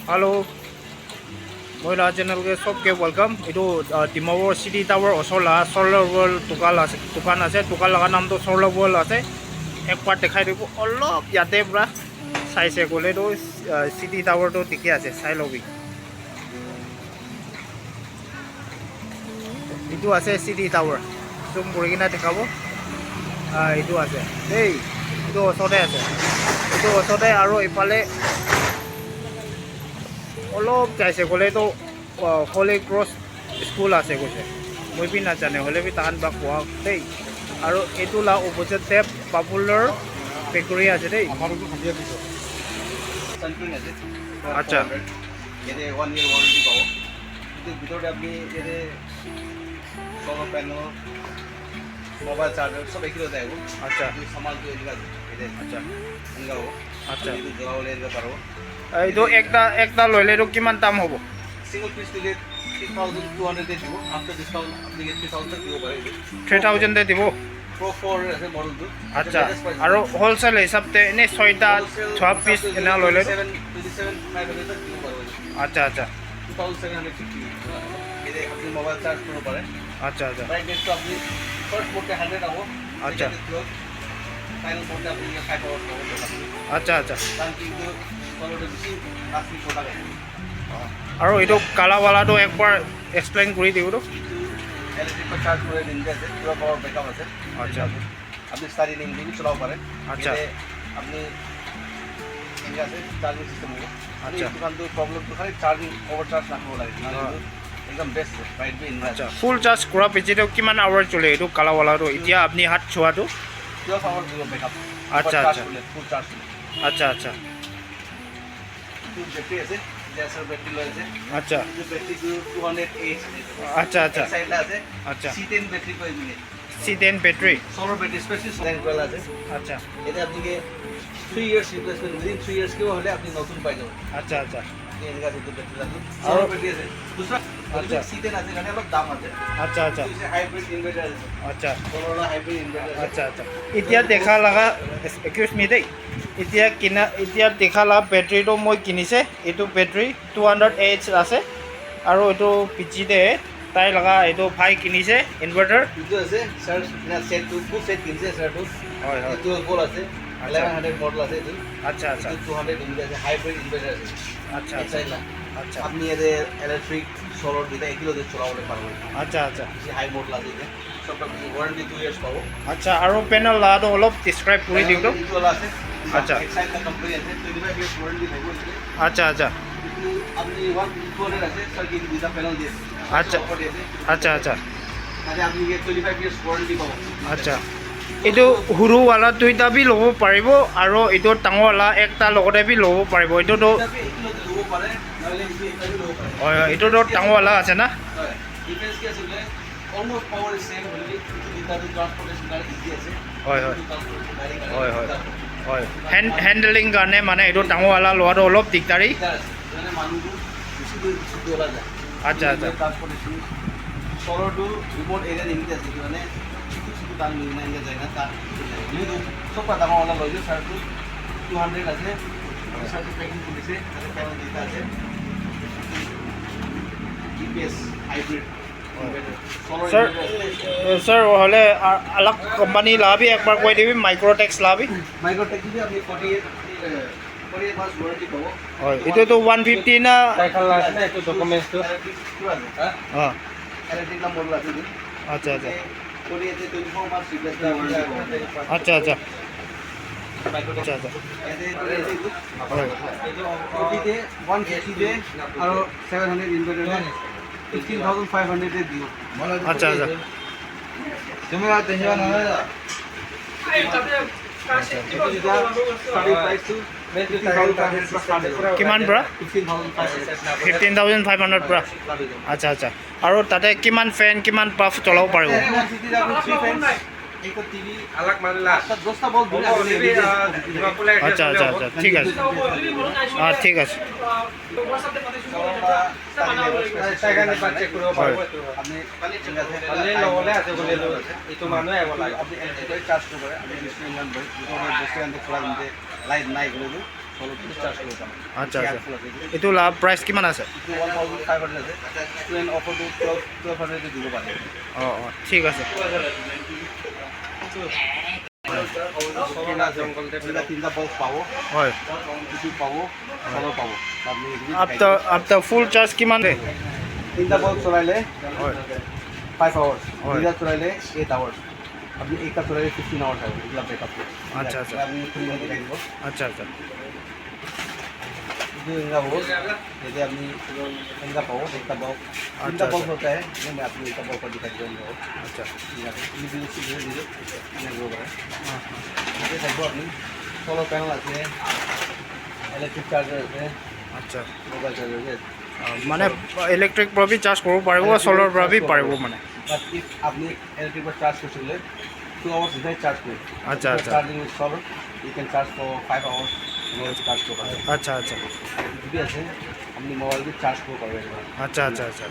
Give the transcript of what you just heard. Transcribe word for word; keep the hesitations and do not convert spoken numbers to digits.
Hello, moi la channel ke sob ke welcome. Etu, uh, Dimapur City Tower osor la Solar World dukan ase, dukan ase, dukan laga naam toh Solar World ase. Ekbar dekhai dibo olop yate pra sai se koile toh, uh, City Tower toh dikhi ase, sai lobi. Etu ase City Tower. Zoom kuri kena dekhabo. Ah, etu ase. Hey, etu osor te ase. Etu osor te aro ephale olop jaise koile toh, ah, Holy Cross School ase koise. Moi bi najane, hoile bi tahan pra koa dei. Aro etu la opposite te Popular Bakery ase dei. Acha. Yate one year warranty pabo. Etu bhitor te apni yate solar panel, mobile charger sob ekelogte ahibo. Acha. Etu saman tu eneka ase. Yate acha. Eneka hobo. Acha. Etu jola bole eneka paribo. Ah, etu ekta, ekta loile toh kiman dam hobo? Single piece tu le three thousand two hundred te dibo. After discount apni ke three thousand te dibo pare. Three thousand te dibo? Pro four ase model tu. Acha. Latest price. Aro wholesale hisab te ene soita, wholesale thua hisab piece te ena loile toh? Twenty seven, twenty seven five hundred tak dibo paribo. Acha, acha. Two thousand seven hundred fifty. Yate apni mobile charge kuribo pare. Acha, acha. Price tag tu apni first mode te hundred abo. Acha. Second te twelve. Final mode te apni five hours pabo. Acha, acha. Karon ki etu solar te bishi lasting product ase. Aro etu kala wala toh ekbar explain kuri dibo toh. Etu electric para charge kuri dile ase, pura power backup ase. Acha. Apni sari ning dile cholabo pare. Acha. Yate apni eneka ase, charging system hobo. Apni acha. Etu khan toh problem toh khali charging, over charge na hobo lage. Nahole ah. Etu ekdam best ase, bright bi eneka ase. Acha, full charge kura piche toh kiman hour chole etu kala wala toh? Etia apni hat chua toh? Twelve hours dibo backup. Acha, over charge acha. Kule, full charge kule. Acha, acha. Etu battery ase, Acer battery loi ase. Acha. Etu battery tu two hundred A H ase. Acha, acha. Ek side la ase. Acha. C ten battery koi mile. C ten battery. Solar battery, specially solar battery ase. Acha. Yate apni ke three years replacement, within three years ke hole apni notun pai jabo. Acha, acha. Apni eneka ase etu battery la. Aru solar battery ase. Dusra, acha. C ten ase, karne olop dam ase. Acha, acha. Etu ase hybrid inverter ase. Acha. Solar la hybrid inverter ase. Acha, acha. Etia dekha laga, excuse me dei. Etia kina, etia dekha la battery toh moi kinise, etu battery two hundred A H ase, aro etu piche te tai laga etu bhai kinise inverter. Etu ase, sir, na set tu, full set kinise, sir, tu. Hoi, hoi. Etu twelve volt ase, acha. Eleven hundred model ase etu. Acha, acha. Etu two hundred unit ase, hybrid inverter ase. Acha, acha. Ek side la. Acha. Apni yate electric, solar duita ekelogte cholabole paribo. Acha, acha. Bisi high model ase etu. Sob warranty two years pabo. Acha, aro panel la toh olop describe kuri diu toh. Etu wala ase. Acha. Ek side la company ase, twenty five years warranty thakibo etu. Acha, acha. Etu apni one two hundred ase, sir, ki duita panel di ase. Acha. Offer di ase. Acha, acha. Tate apni ke twenty five years warranty pabo. Acha. Etu huru wala duita bi lobo paribo, aro etu dangor wala ekta logote bi lobo paribo. Etu toh duita bi etu logote lobo pare, nahole etu ekta bi lobo pare. Hoi, hoi, etu toh dangor wala ase na? Hoi. Difference ki ase koile, almost power is same, hoile bi etu duita tu transportation karne easy ase. Hoi, hoi. Etu transportation gari karne hoi, hoi. Digital. Hoi. Hand-, handling karne mane etu dangor wala lowa tu olop digdari. Digital ase. Mane manu tu bishi dur, bishi dur la jai. Acha, acha. Transportation. Solar tu remote area nimite ase, etu karne chutu chutu tan nimite jai na ta. Etu tu sob para dangor wala loi jo, sir tu two hundred ase. Sir tu packing kuri ase, tate panel duita ase. U P S hybrid. Sir, eh, sir, hoile, ah, alag company la bi ekbar koi dibi, Microtex la bi. Microtex bi apni forty eight, eh, forty eight months warranty pabo. Hoi, etu tu one fifty na? Cycle la ase na, etu documents tu. Electric pura ase. Ha? Ah. Electric la model ase etu. Acha, acha. Forty eight twenty four months replacement warranty pabo. Acha, acha. Microtex. Acha, acha. Yate Hoi. Etu forty te, one fifty te, aro seven hundred inverter te, fifteen thousand five hundred te dibo. Acha, acha. Etu duita starting price tu fifteen thousand five hundred plus start hobo. Kiman pra? Fifteen thousand five hundred. Fifteen thousand five hundred pra? Start hobo. Acha, acha. Aro tate kiman fan, kiman bulb cholabo paribo? One fifty te apni three fans. Ekta T V, alag mane la. Acha, dosta bulb dile apni T V, ah, Dimapur light acha, acha, acha, thik ase. Ah, thik ase. Hoi. Apni electric charge koribo pare, apni light nai koile tu. আচ্ছা, আচ্ছা। এইটো লা-, প্ৰাইচ কিমান আছে? এইটো ওৱান থাউজেণ্ড ফাইভ হাণ্ড্ৰেড আছে। ষ্টুডেণ্ট অফাৰটো টুৱেলভ, টুৱেলভ হাণ্ড্ৰেডে দিব পাৰে। অ, অ, ঠিক আছে। এইকেইটা তিনিটা বক্স পাব। হয়। এইটো পাব, চ'লাৰ পাব। আপুনি এইখিনি আপ টু, আপ টু ফুল চাৰ্জ কিমান? তিনিটা বক্স চলাইলে হয়। ফাইভ আৱাৰ্ছ। হয়। দুইটা চলাইলে এইট আৱাৰ্ছ। আপুনি একটা চলাইলে ফিফটিন আৱাৰ্ছ আহিব, এইবিলাক বেকআপ। আচ্ছা, আচ্ছা। আপুনি খুলি দেখাই দিব। আচ্ছা, আচ্ছা। এইটো এনেকুৱা হ'ব, ইয়াতে আপুনি এনেকুৱা পাব, একটা বক্স। আচ্ছা, তিনিটা বক্স আচ্ছা। হ'তা হে, মই আপুনি একটা বক্স দেখাই দিব। আচ্ছা। ইয়াতে এই বিল চিল ধৰি দিব, এনেকুৱা হ'ব পাৰে। ইয়াতে থাকিব আপুনি, চ'লাৰ পেনেল আছে, ইলেক্ট্ৰিক চাৰ্জাৰ আছে, আচ্ছা। মোবাইল চাৰ্জাৰ আছে। অ, মানে ইলেক্ট্ৰিক পৰা বি চাৰ্জ কৰিব পাৰিব, ইলেক্ট্ৰিক চ'লাৰ পৰা বি চাৰ্জ কৰিব পাৰিব পাৰিব। মানে। বাট ইফ আপুনি ইলেক্ট্ৰিক পৰা চাৰ্জ কৰিছিলে, টু আৱাৰ্ছ ইফালে চাৰ্জ কৰিব। আচ্ছা, আচ্ছা। চাৰ্জিং উইথ চ'লাৰ, ইউ কেন চাৰ্জ ফৰ ফাইভ আৱাৰ্ছ, মোবাইল চাৰ্জ কৰিব পাৰে। আচ্ছা, আচ্ছা। এইটো বি আছে, আপুনি মোবাইল বি চাৰ্জ কৰিব পাৰিব। আচ্ছা, আচ্ছা, আচ্ছা।